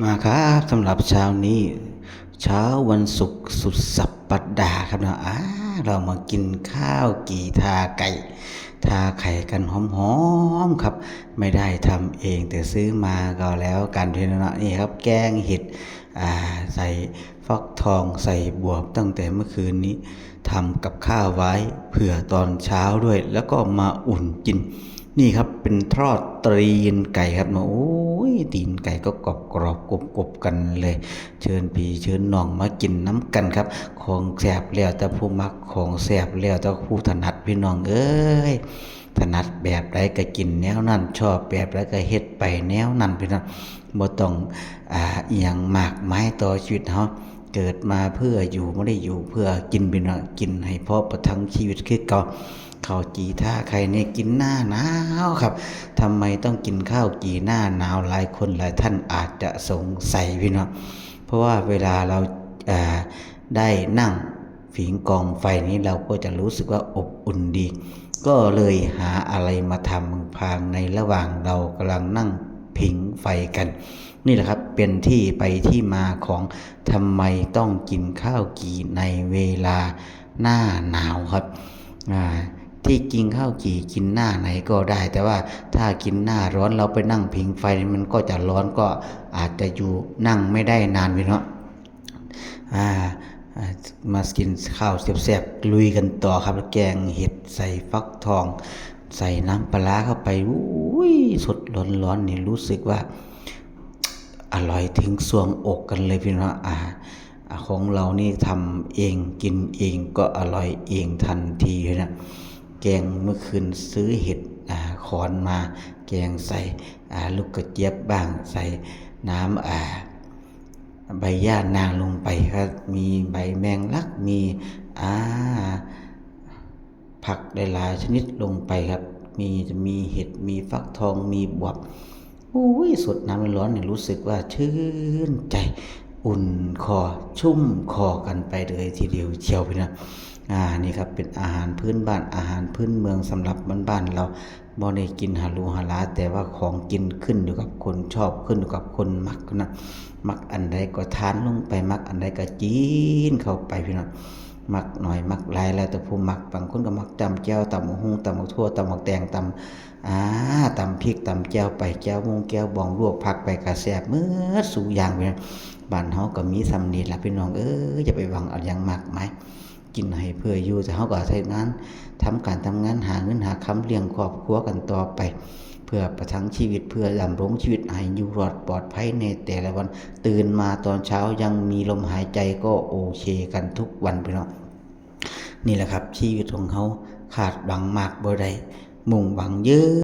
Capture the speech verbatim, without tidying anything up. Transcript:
มาครับ สำหรับเช้านี้ เช้าวันศุกร์สุดสัปดาห์ครับเนาะ อ่า เรามากินข้าวกี่่ทาไก่ ทาไข่กันหอมๆครับ ไม่ได้ทำเองแต่ซื้อมาก็แล้วกันพี่น้องเนาะ นี่ครับ แกงเห็ด อ่า ใส่ฟักทอง ใส่บวบ ตั้งแต่เมื่อคืนนี้ ทำกับข้าวไว้เผื่อตอนเช้าด้วย แล้วก็มาอุ่นกิน นี่ครับ เป็นทอดตีนไก่ครับมา โอ้ย ตีนไก่ก็กรอบกรอบกรุบกรุบกันเลย เชิญพี่เชิญน้องมากินน้ำกันครับ ของแซ่บแล้วแต่ผู้มัก ของแซ่บแล้วแต่ผู้ถนัดพี่น้องเอ้ย ถนัดแบบใดก็กินแนวนั้น ชอบแบบใดก็เฮ็ดไปแนวนั้นพี่น้อง บ่ต้อง อ่า อิหยังมากมายต่อชีวิตเฮา เกิดมาเพื่ออยู่ บ่ได้อยู่เพื่อกินพี่น้อง กินให้พอประทังชีวิตคือเก่า ข้าวจี่ทาไข่นี่กินหน้าหนาวครับ ทำไมต้องกินข้าวจี่หน้าหนาว หลายคนหลายท่านอาจจะสงสัยพี่น้อง เพราะว่าเวลาเรา อ่า ได้นั่งผิงกองไฟนี้ เราก็จะรู้สึกว่าอบอุ่นดี ก็เลยหาอะไรมาทำพลางในระหว่างเรากำลังนั่งผิงไฟกัน นี่แหละครับ เป็นที่ไปที่มาของทำไมต้องกินข้าวจี่ในเวลาหน้าหนาวครับ อ่า ที่กินข้าวจี่กินหน้าไหนก็ได้ แต่ว่าถ้ากินหน้าร้อน เราไปนั่งผิงไฟ มันก็จะร้อน ก็อาจจะอยู่นั่งไม่ได้นานพี่เนาะ อ่า อ่า มากินข้าวแซ่บๆ ลุยกันต่อครับ แกงเห็ดใส่ฟักทอง ใส่น้ำปลาร้าเข้าไป อุ้ย สดร้อนๆ นี่รู้สึกว่า อร่อยถึงซวงอกกันเลยพี่น้อง อ่า อ่า ของเรานี่ทำเองกินเองก็อร่อยเองทันทีเลยนะ แกงเมื่อคืนซื้อเห็ด อ่า ขอนมา แกงใส่ อ่า ลูกกระเจี๊ยบบ้าง ใส่น้ำ อ่า ใบย่านางลงไปครับ มีใบแมงลัก มี อ่า ผักหลายๆชนิดลงไปครับ มี จะมีเห็ด มีฟักทอง มีบวบ อุ้ย สดน้ำร้อนๆเนี่ยรู้สึกว่าชื่นใจ อุ่นคอ ชุ่มคอกันไปเลยทีเดียวเชียวพี่น้อง อ่า นี่ครับ เป็นอาหารพื้นบ้าน อาหารพื้นเมืองสำหรับบ้านๆเรา บ่ได้กินหรูหรา แต่ว่าของกินขึ้นอยู่กับคนชอบ ขึ้นอยู่กับคนมักนะ มักอันใดก็ทานลงไป มักอันใดก็กินเข้าไปพี่น้อง มักน้อยมักหลายแล้วแต่ผู้มัก บางคนก็มักจ้ำแจ่ว ตำบักหุ่ง ตำบักถั่ว ตำบักแตง ตำ อ่า ตำพริก ตำแจ่วไป แจ่วมงแจ่วบอง ลวกผักไปก็แซ่บหมดซุอย่างพี่น้อง บ้านเฮาก็มีส่ำนี้ล่ะพี่น้องเอ้ย อย่าไปหวังเอาหยังมากมาย กินให้เพื่ออยู่ แต่เฮาก็เฮ็ดงาน ทำการทำงาน หาเงินหาคำเลี้ยงครอบครัวกันต่อไป เพื่อประทังชีวิต เพื่อดำรงชีวิตให้อยู่รอดปลอดภัยในแต่ละวัน ตื่นมาตอนเช้ายังมีลมหายใจก็โอเคกันทุกวันพี่น้อง นี่แหละครับ ชีวิตของเฮาคาดหวังมากบ่ได้ มุ่งหวังเยอะ